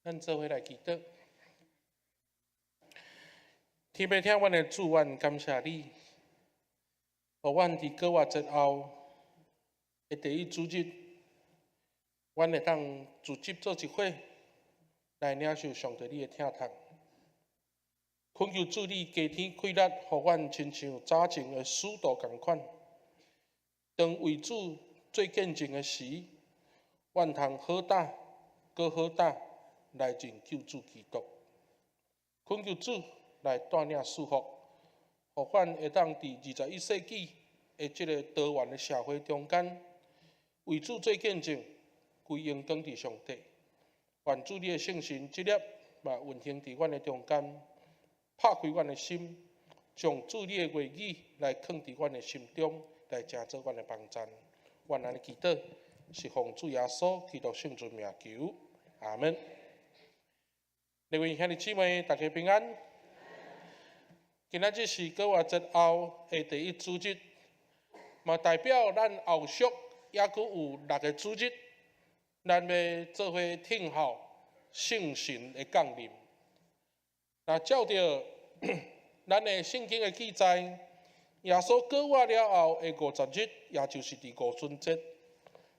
咱做伙來祈禱。天父疼阮的主，阮感謝你，予阮佇過活節後的第一主日，阮會當聚集做一伙來領受上帝你的疼痛。懇求主你加添氣力，予阮親像早前的使徒仝款，當為主做見證的時，阮通好膽，閣好膽來認救主基督。懇求主來帶領賜福，予阮會當佇21世紀的這个多元的社會中間，為主做見證，歸榮光佇上帝。願主你的聖神這粒嘛運行佇阮的中間，拍開阮的心，將主你的話語來囥佇阮的心中，來成做阮的幫贊。阮按呢祈禱，是奉主耶穌基督聖尊名求，阿門。各位兄弟姊妹，大家平安。今仔日是過活節後的第一主日，嘛代表咱後續猶閣有六个主日，咱欲做伙聽候聖神的降臨。若照著咱的聖經的記載，耶穌過活了後的50日，也就是佇五旬節，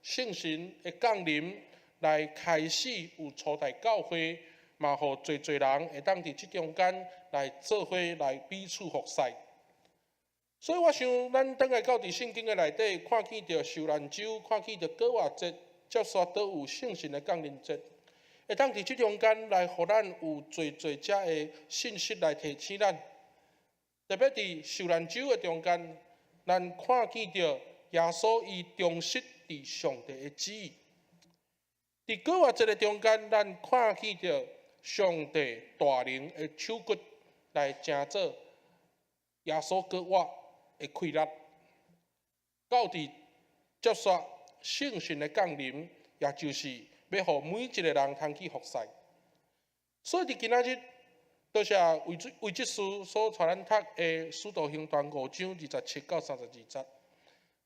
聖神的降臨來開始有初代教會，嘛予濟濟人會當佇這中間來做伙來彼此服侍。所以我想，咱轉來到佇聖經的內底，看見著受難週，看見著過活節，接續都有聖神的降臨節，會當佇這中間來予咱有濟濟遮的信息來提醒咱。特別佇受難週的中間，咱看見著耶穌伊忠實佇上帝的旨意。佇過活節的中間，咱看見著上帝大能的手骨來成做耶穌過活的氣力。到佇接續聖神的降臨，也就是欲予每一個人通去服侍。所以佇今仔日，多謝為這書所帶咱讀的《使徒行傳》五章27到32節，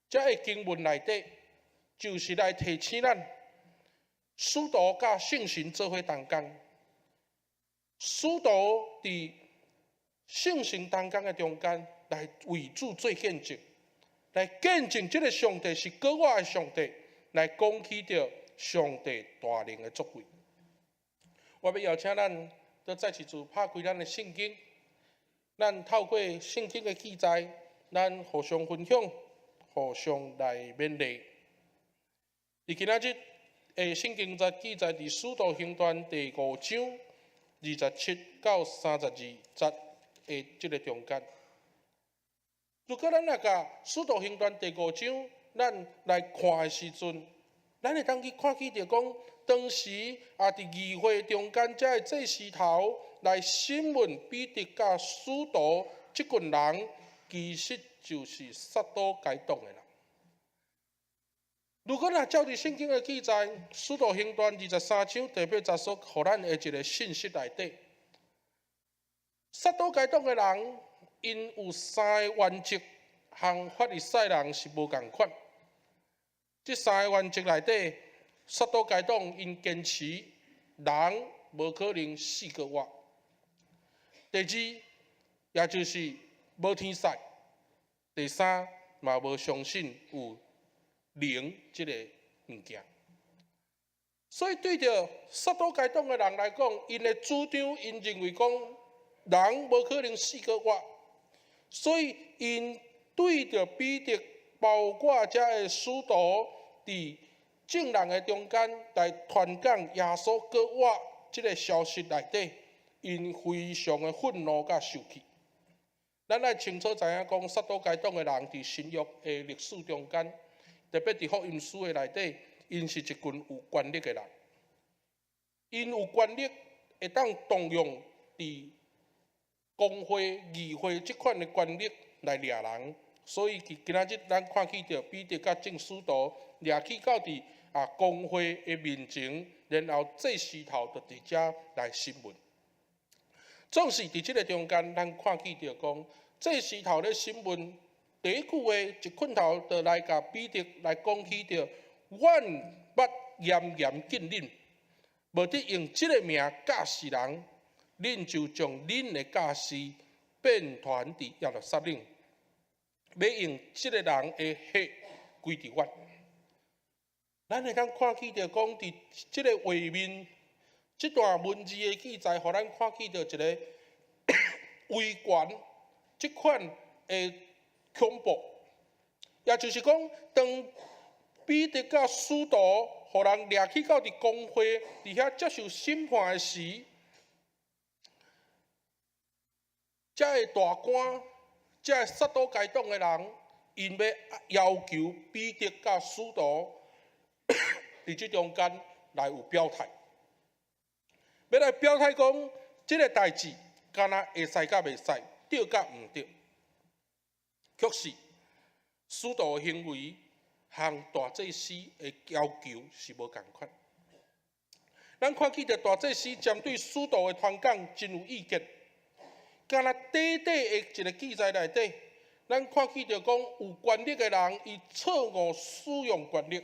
這个經文內底，就是來提醒咱，使徒佮聖神做伙同工。使徒佇聖神同工的中間，來為主做見證，來見證這个上帝是過活的上帝，來講起著上帝大能的作為。我欲邀請咱，閣再一次拍開咱的聖經，咱透過聖經的記載，咱互相分享，互相來勉勵。佇今仔日的聖經節記載佇《使徒行傳》第五章27到32節的這个中間。如果咱若共《使徒行傳》第五章，咱來看的時陣，咱會當去看見著講，當時也佇議會中間，這个祭司頭來審問彼得佮使徒這群人，其實就是撒都該黨的人。如果若照佇聖經的記載，《使徒行傳》23章第八節所予咱的一个信息內底，撒都該黨的人，𪜶有三个原則，和法利賽人是無仝款。這三个原則內底，撒都該黨𪜶堅持人無可能四個活。第二，也就是無天使。第三，嘛無相信有靈這个物件。所以對著撒都該黨的人來講，𪜶的主張，𪜶認為講人無可能死閣活，所以𪜶對著彼得，包括遮个使徒，佇眾人的中間來傳講耶穌閣活這个消息內底，𪜶非常的憤怒佮受氣。咱愛清楚知影講，撒都該黨的人佇新約的歷史中間，特別佇福音書的內底，𪜶是一群有權力的人。𪜶有權力會當動用佇公會、議會這款的權力來掠人，所以佇今仔日咱看見著彼得佮眾使徒掠去到佇公會的面前，然後祭司頭就佇遮來審問。總是佇這个中間，咱看見著講，祭司頭咧審問，第一句話一棍頭就來共彼得來講起著，阮捌嚴嚴禁恁，無得用這个名教示人，恁就將恁的教示遍傳佇耶路撒冷，欲用這个人的血歸佇阮。咱會當看見著講，佇這个畫面，這段文字的記載，予咱看見著一个威權這款的恐怖，也就是講，當彼得佮使徒予人掠去到佇公會，佇遐接受審判的時，遮个大官、遮个撒都該黨的人，𪜶欲要求彼得佮使徒佇這中間來有表態，欲來表態講，這个代誌敢若會使佮袂使，對佮毋對。確實，使徒的行為和大祭司的要求是無仝款。咱看見著大祭司針對使徒的傳講真有意見。敢若短短的一个記載內底，咱看見著講有權力的人，伊錯誤使用權力，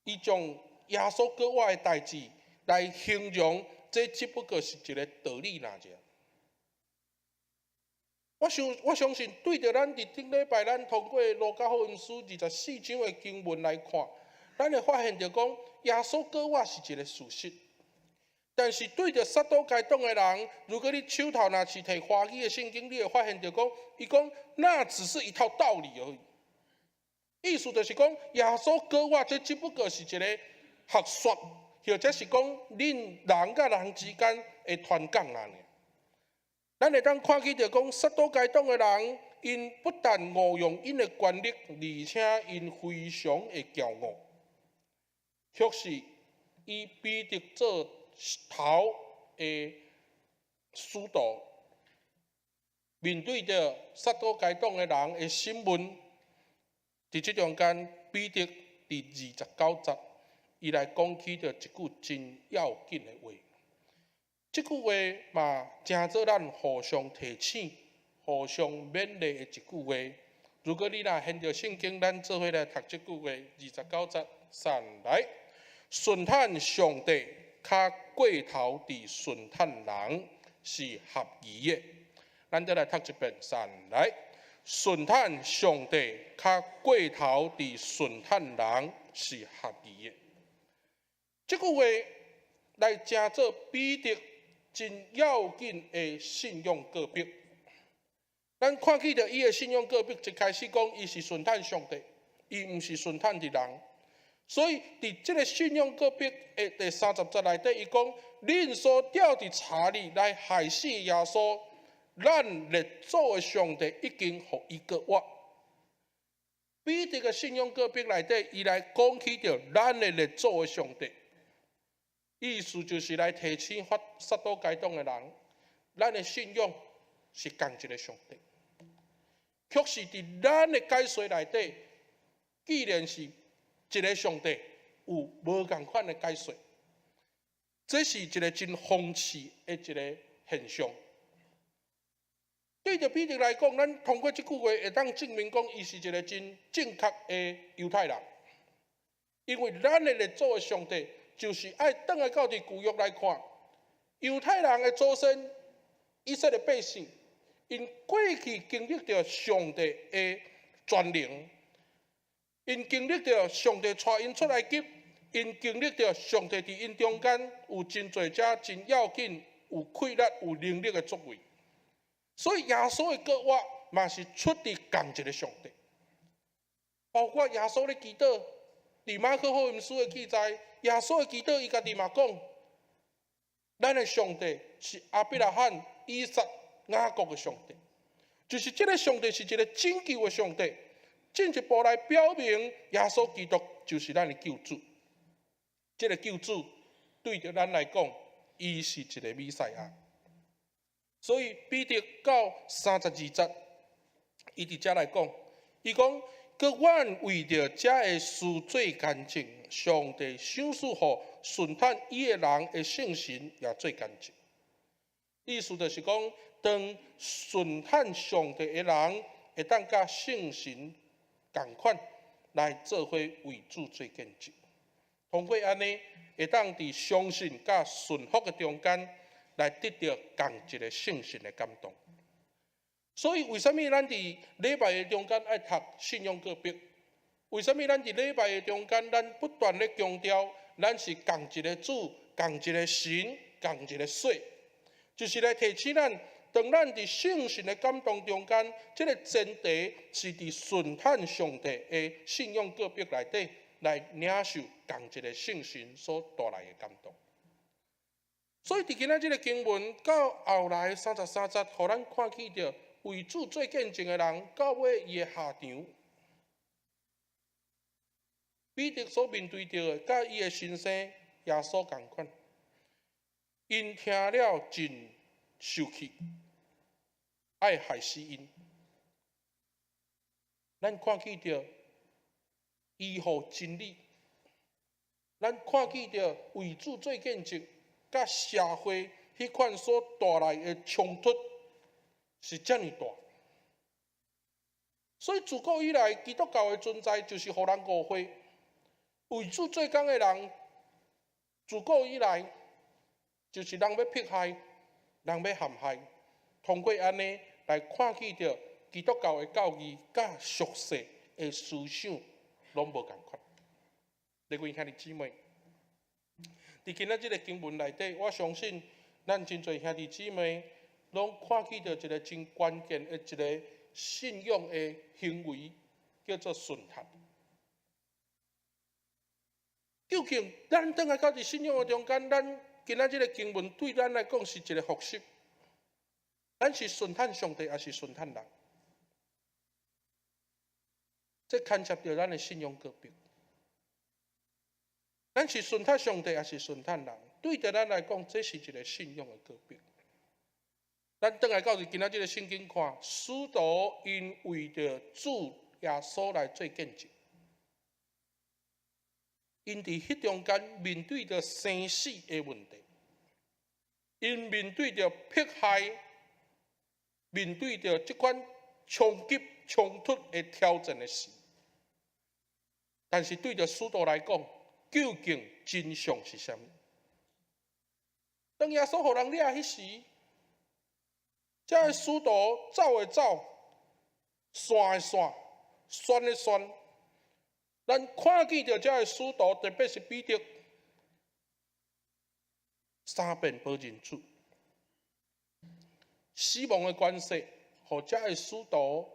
伊將耶穌復活的代誌來形容，這只不過是一个道理爾。我相信，對著咱佇頂禮拜咱通過路加福音書24章的經文來看，咱會發現著講，耶穌復活是一个事實。但是對著撒都該黨的人，如果你手頭若是提華語的聖經，你會發現著講，伊講那只是一套道理而已。意思就是講，耶穌復活這只不過是一个學說，或者是講恁人佮人之間的傳講爾。咱會當看見著講，撒都該黨的人，𪜶不但誤用𪜶的權力，而且𪜶非常的驕傲，卻是以彼得做頭的使徒，面對著撒都該黨的人的審問，佇這中間，彼得佇29節，伊來講起著一句真要緊的話。這句話嘛，成做咱互相提醒、互相勉勵的一句話。如果你若掀著聖經，咱做伙來讀這句話，29節，三來，順趁上帝較過頭佇順趁人是合宜的。咱再來讀一遍，三來，順趁上帝較過頭佇順趁人是合宜的。這句話來成做彼得真要緊的信仰告白。咱看見著伊的信仰告白，一開始講伊是順趁上帝，伊毋是順趁佇人。所以佇這个信仰告白的第30節內底，伊講：恁所吊佇柴裡來害死耶穌，咱列祖的上帝已經予伊復活。彼得的信仰告白內底，伊來講起著咱的列祖的上帝。意思就是來提醒法撒都該黨的人，咱的信仰是仝一个上帝。確實佇咱的解說內底，既然是一个上帝，有無仝款的解說，這是一个真諷刺的一个現象。對著彼得來講，咱通過這句話會當證明講，伊是一个真正確的猶太人，因為咱的列祖的上帝，就是愛轉來到佇舊約來看，猶太人的祖先以色列百姓，𪜶過去經歷著上帝的權能，𪜶經歷著上帝帶𪜶出埃及，𪜶經歷著上帝佇𪜶中間有真濟遮真要緊、有氣力、有能力的作為。所以耶穌的復活嘛是出佇仝一个上帝，包括耶穌咧祈禱，佇馬可福音書的記載，耶穌的祈禱，伊家己嘛講，咱的上帝是亞伯拉罕、以撒、雅各的上帝，就是這个上帝是一个拯救的上帝，進一步來表明耶穌基督就是咱的救主。這个救主對著咱來講，伊是一个彌賽亞。所以彼得到32節，伊佇遮來講，伊講，閣阮為著這个事做見證，上帝賞賜予順趁伊的人的聖神也做見證。意思就是講，當順趁上帝的人會當佮聖神仝款來做伙為主做見證。通過按呢，會當佇相信佮順服的中間，來得著仝一个聖神的感動。所以，為啥物咱佇禮拜的中間愛讀信仰告白？為啥物咱佇禮拜的中間，咱不斷咧強調，咱是仝一个主、仝一个神、仝一个洗，就是來提醒咱，當咱佇聖神的感動中間，這个前提是佇順趁上帝的信仰告白內底，來領受仝一个聖神所帶來的感動。所以，佇今仔這个經文到後來33節，予咱看見著為主做見證的人，到尾伊的下場，彼得所面對著的，佮伊的先生耶穌仝款，𪜶聽了真受氣，愛害死𪜶。咱看見著依靠真理，咱看見著為主做見證，佮社會彼款所帶來的衝突是遮爾大。所以自古以來，基督教的存在就是予人誤會。為主做工的人，自古以來就是人欲迫害，人欲陷害。通過按呢來看見著基督教的教義佮俗世的思想攏無仝款。各位兄弟姊妹，佇今仔這个經文內底，我相信咱真濟兄弟姊妹攏看見著一个真關鍵的一个信仰的行為，叫做順服。究竟咱轉來到佇信仰的中間，咱今仔這个經文對咱來講是一个複習。咱是順趁上帝，抑是順趁人？這牽涉著咱的信仰告白。咱是順趁上帝，抑是順趁人？對著咱來講，這是一个信仰的告白。咱轉來到佇今仔這个聖經看，使徒𪜶為著主耶穌來做見證，𪜶佇彼中間面對著生死的問題，𪜶面對著迫害，面對著這款衝擊、衝突的挑戰的時，但是對著使徒來講，究竟真相是啥物？當耶穌予人掠彼時，這个使徒走的走，散的散，宣的宣。咱看見著這个使徒，特別是彼得，三遍無認主，死亡的關係，予這个使徒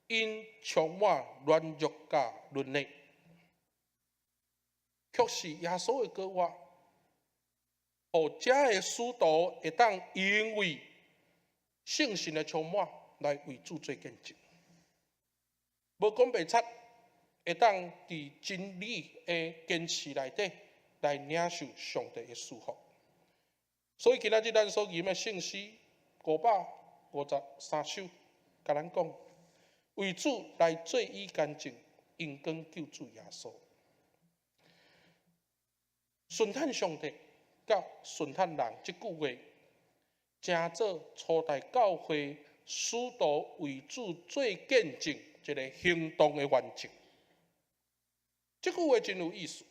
𪜶充滿軟弱佮軟弱，卻是耶穌的過活，予這个使徒會當因為聖神的充滿來為主做見證，無講白賊，會當佇真理的堅持內底來領受上帝的祝福。所以今仔日咱所吟的聖詩553首，共咱講，為主來做伊乾淨，榮光救主耶穌。順趁上帝佮順趁人這句話，成做初代教會使徒為主做見證一个行動的原則。這句話真有意思。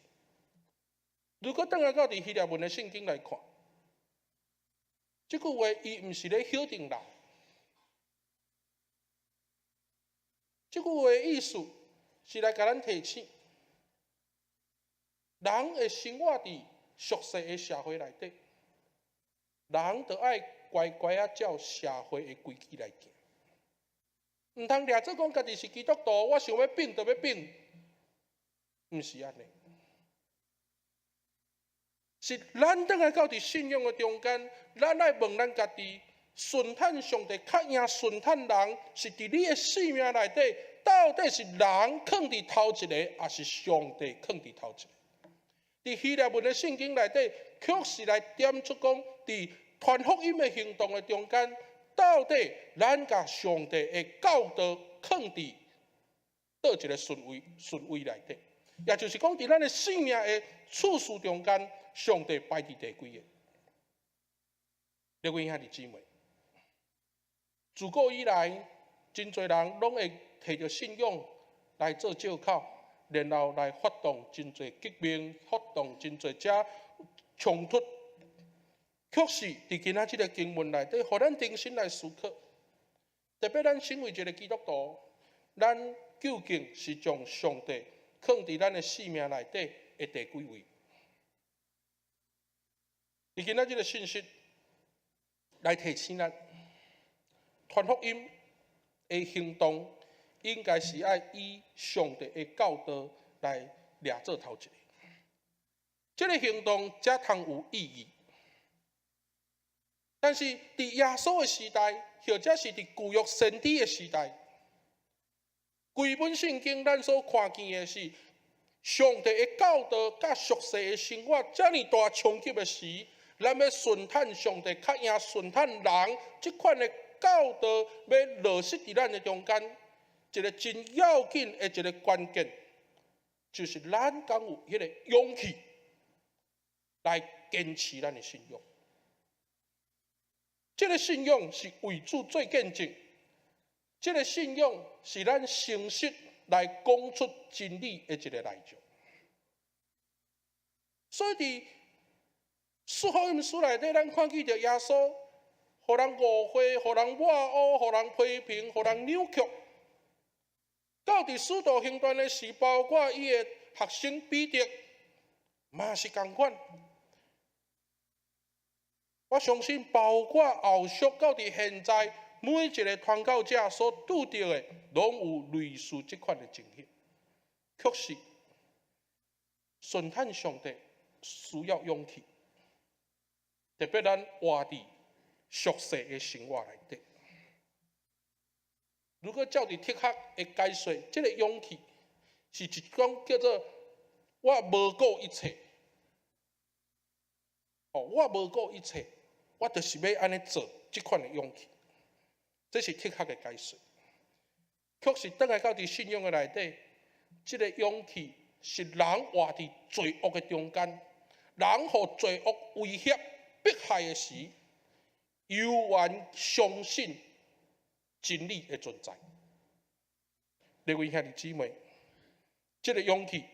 如果轉來到佇希臘文的聖經來看，這句話伊毋是咧否定人，這句話的意思是來共咱提醒，人會生活佇俗世的社會內底，人著愛乖乖仔照社會的規矩來行，毋通掠做講家己是基督徒，我想欲變就欲變，毋是按呢。是咱轉來到佇信仰的中間，咱愛問咱家己：順趁上帝較贏順趁人，是佇你的生命內底，到底是人囥佇頭一个，抑是上帝囥佇頭一個？佇希臘文的聖經內底，確實來點出講，佇傳福音的行動的中間，到底咱共上帝的教導囥佇佗一个順位內底，也就是講，佇咱的生命的處事中間，上帝排佇第幾个？各位兄弟姊妹，自古以來，真濟人攏會提著信仰來做藉口，然後來發動真濟革命，發動真濟遮衝突。確實，佇今仔這个經文內底，予咱重新來思考。特別咱身為一个基督徒，咱究竟是將上帝放佇咱的生命內底的第幾位？佇今仔這个信息來提醒咱，傳福音的行動應該是愛以上帝的教導來掠做頭一个。這个行動才通有意義。但是佇耶穌的時代，或者是佇舊約先知的時代，規本聖經咱所看見的是上帝的教導佮俗世的生活遮爾大衝擊的時，咱欲順趁上帝較贏順趁人，這款的教導欲落實佇咱的中間，一个真要緊的一个關鍵，就是咱敢有彼个勇氣來堅持咱的信仰。這个信仰是為主做見證，這个信仰是咱誠實來講出真理的一个內容。所以佇四福音書內底，咱看見著耶穌，予人誤會，予人抹烏，予人批評，予人扭曲。到佇使徒行傳的時，包括伊的學生彼得，嘛是仝款。我相信，包括後續到佇現在，每一个傳教者所拄著的，攏有類似這款的情形。確實，順趁上帝需要勇氣，特別咱活佇俗世的生活內底。如果照佇哲學的解說，這个勇氣是一種叫做我無顧一切。哦，我無顧一切，我就是欲按呢做，這款的勇氣，這是哲學的解說。確實，轉來到佇信仰的內底，這个勇氣是人活佇罪惡的中間，人予罪惡威脅迫害的時，猶原相信真理的存在。各位兄弟姊妹，這个勇氣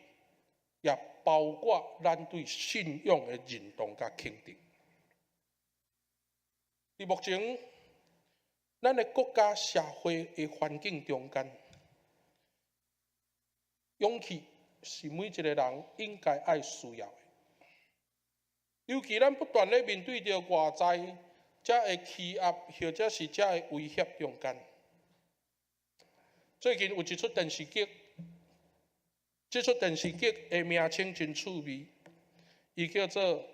也包括咱對信仰的認同佮肯定。佇目前，咱的國家社會的環境中間，勇氣是每一个人應該愛需要的。尤其咱不斷咧面對著外在遮的欺壓，或者是遮的威脅中間。最近有一齣電視劇，這齣電視劇的名稱真趣味，伊叫做《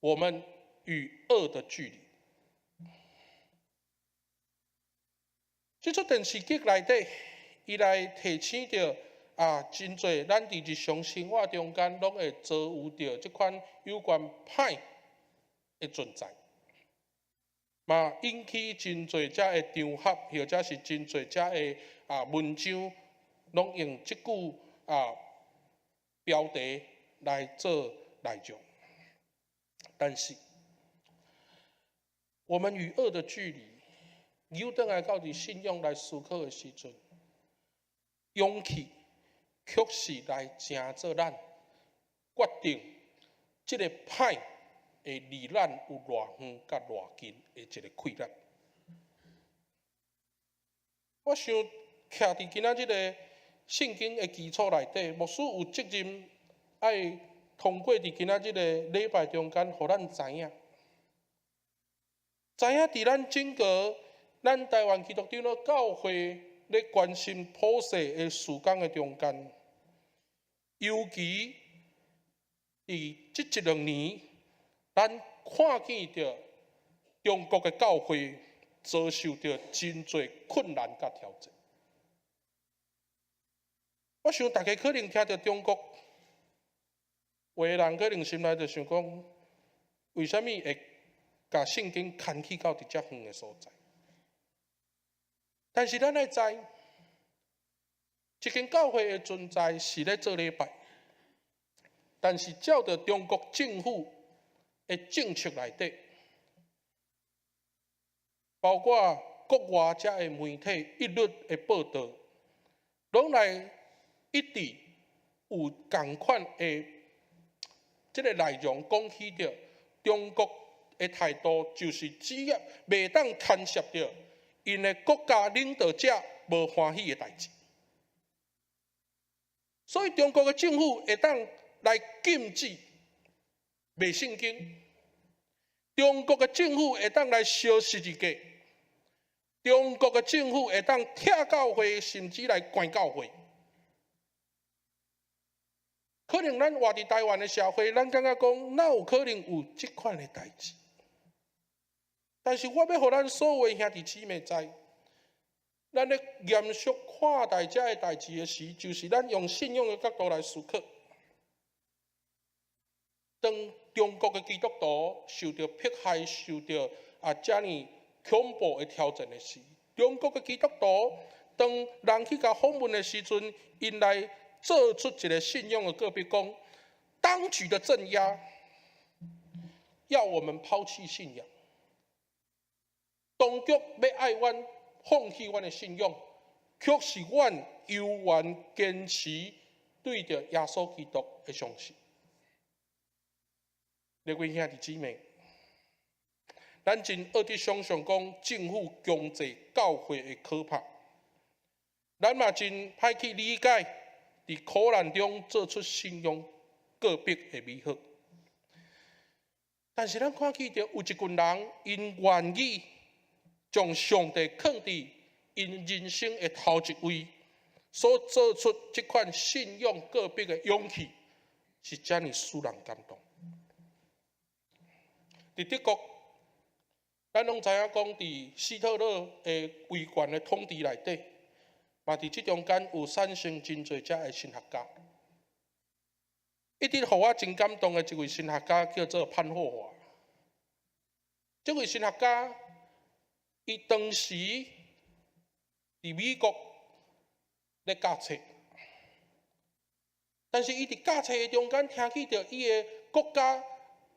我們與惡的距離》。這齣電視劇內底，伊來提醒著啊，真濟咱佇日常生活中間攏會遭遇著這款有關歹的存在，嘛引起真濟遮的場合，或者是真濟遮的啊文章，攏用這句啊標題來做內容。但是，我們與惡的距離，扭轉來到佇信仰來思考的時陣，勇氣確實來成做咱決定這个歹會離咱有偌遠佮偌近的一个氣力。我想，徛佇今仔這个聖經的基礎內底，牧師有責任愛通過佇今仔這个禮拜中間，予咱知影，知影佇咱整個咱台灣基督長老教會咧關心普世的事工的中間，尤其佇這一兩年，咱看見著中國的教會遭受著真濟困難佮挑戰。我想大家可能聽著中國話的人，可能心內就想講，為啥物會共聖經牽去到佇遮遠的所在？但是咱愛知，這間教會的存在是咧做禮拜，但是照著中國政府的政策內底，包括國外遮的媒體一律的報導，攏來一致有仝款的這个內容，講起著中國的態度，就是只要袂當牽涉著𪜶的國家領導者無歡喜的代誌。所以中國的政府會當來禁止賣聖經，中國的政府會當來燒十字架，中國的政府會當拆教會，甚至來關教會。可能咱活佇台灣的社會，咱感覺講，哪有可能有這款的代誌？但是我欲予咱所有的兄弟姊妹知，咱咧嚴肅看待這个代誌的時，就是咱用信仰的角度來思考。當中國的基督徒受著迫害、受著遮爾恐怖的挑戰的時，中國的基督徒當人去共訪問的時陣，𪜶來做出一个信仰的告別，講當局的鎮壓要我們拋棄信仰，當局欲愛阮放棄阮的信仰，卻是阮猶原堅持對著耶穌基督的相信。各位兄弟姊妹，咱真愛佇想像講政府強制教會的可怕，咱嘛真歹去理解，佇苦難中做出信仰告別的美好。但是咱看見著有一群人，𪜶願意將上帝囥佇𪜶人生的頭一位，所做出這款信仰告別的勇氣，是遮爾使人感動。佇德國，咱攏知影講，佇希特勒的威權的統治內底，嘛佇這中間有產生真濟遮的神學家。一直予我真感動的一位神學家叫做潘霍華。這位神學家，伊當時佇美國咧教冊，但是伊佇教冊的中間聽見著伊的國家，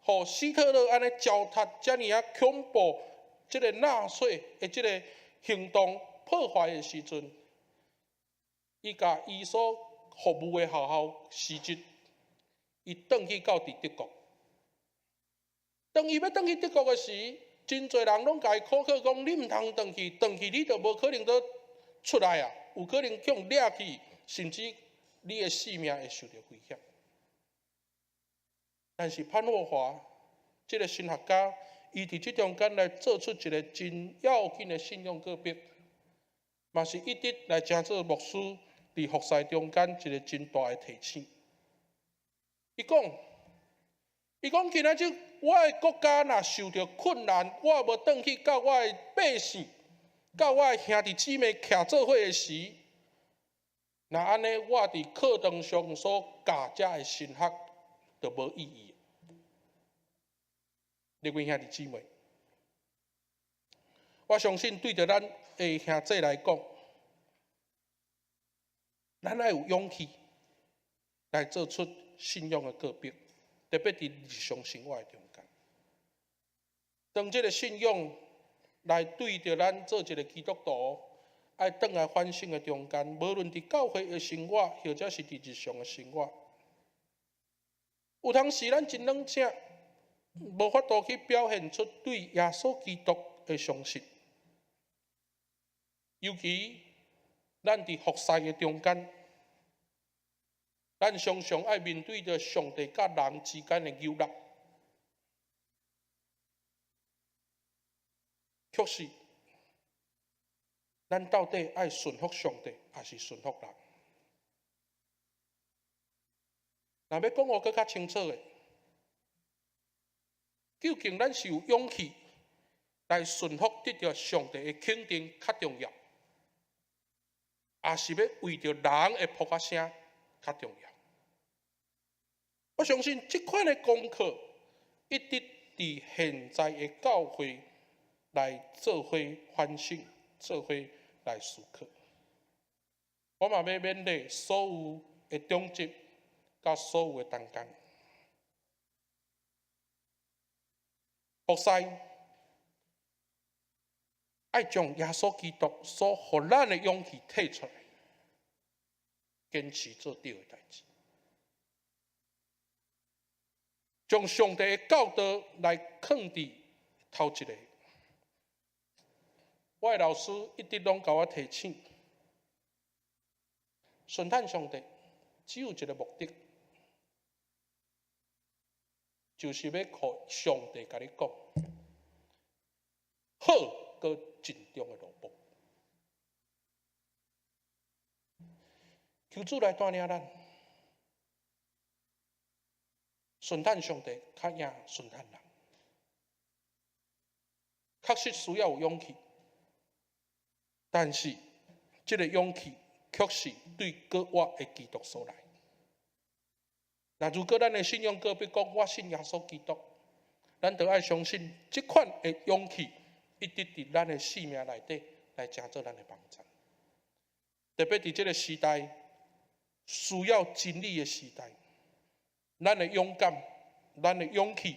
予希特勒按呢糟蹋，遮爾仔恐怖，這个納粹的這个行動破壞的時陣，伊共伊所服務的學校辭職，伊轉去到佇德國。當伊欲轉去德國的時，真濟人攏共伊苦勸講：你毋通轉去，轉去你就無可能閣出來啊，有可能予人掠去，甚至你的性命會受著危險。但是潘霍華這个神學家，伊佇這中間來做出一个真要緊的信仰告別，嘛是一直來成做牧師佇服侍中間一个真大的提醒。伊講，伊講今仔日我的國家若受著困難，我無轉去佮我的百姓、佮我的兄弟姊妹徛做伙的時，若按呢，我佇課堂上所教遮的神學就無意義。各位兄弟姊妹，我相信對著咱的兄弟來講，咱愛有勇氣來做出信仰的告別，特別佇日常生活的中間。當這个信仰來對著咱做一个基督徒，愛轉來反省的中間，無論佇教會的生活，或者是佇日常的生活，有當時咱真軟正，無法度去表現出對耶穌基督的相信。尤其咱佇服侍的中間，咱常常愛面對著上帝佮人之間的糾葛。確實，咱到底愛順服上帝，抑是順服人？若欲講予閣較清楚的，究竟咱是有勇氣來順服得著上帝的肯定較重要，抑是欲為著人的噗仔聲較重要？我相信這款的功課一直佇現在的教會來做伙反省，做伙來思考。我嘛欲勉勵所有的長執佮所有的同工，服侍愛將耶穌基督所予咱的勇氣提出來，堅持做對的代誌。將上帝的教導來囥佇頭一个。我的老師一直攏共我提醒，順趁上帝只有一个目的，就是欲予上帝共你講，好閣盡忠的奴僕。求主來帶領咱，順趁上帝較贏順趁人，確實需要有勇氣，但是這个勇氣卻是對閣活的基督所來。若如果咱的信仰閣欲講我信耶穌基督，咱就愛相信這款的勇氣一直佇咱的生命內底來成做咱的幫助。特別佇這个時代需要真理的時代，咱的勇敢、咱的勇氣，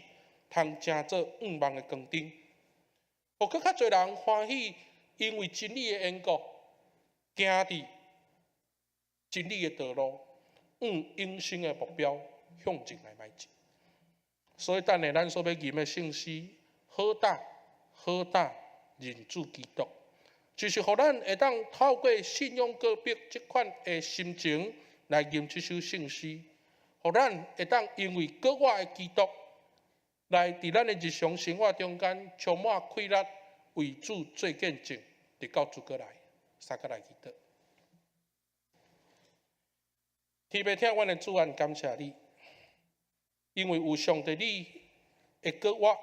通成做向望的光燈，予閣較濟人歡喜，因為真理的緣故，行佇真理的道路，向永生的目標向前來邁進。所以，等下咱所欲吟的聖詩，好膽好膽認主基督，就是予咱會當透過信仰告白這款的心情來吟這首聖詩，予咱會當因為閣活的基督，來佇咱的日常生活中間充滿氣力，為主做見證，直到主閣來，三個來祈禱。天父疼阮的主，阮感謝你，因為有上帝你的閣活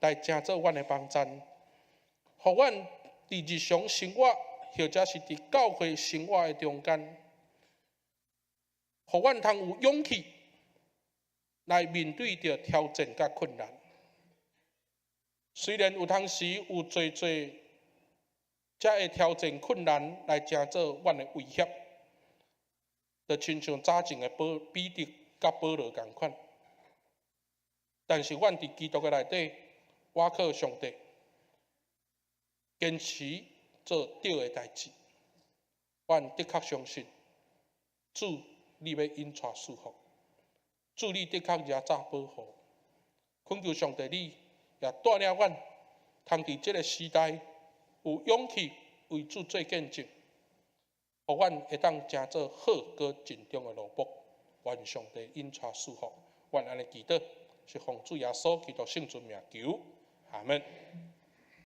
來成做阮的幫贊，予阮佇日常生活或者是佇教會生活的中間，予阮通有勇氣來面對著挑戰佮困難。雖然有當時有濟濟遮的挑戰困難來成做阮的威脅，就親像早前的保彼得佮保羅仝款，但是阮佇基督的內底，倚靠上帝，堅持做對的代誌。阮的確相信，主你欲引帶賜福，主你的確耶早保護，懇求上帝你也帶領阮，通佇這个時代有勇氣為主做見證，予阮會當成做好閣盡忠的奴僕，願上帝引帶賜福，阮按呢祈禱，是奉主耶穌基督聖尊名求，阿門。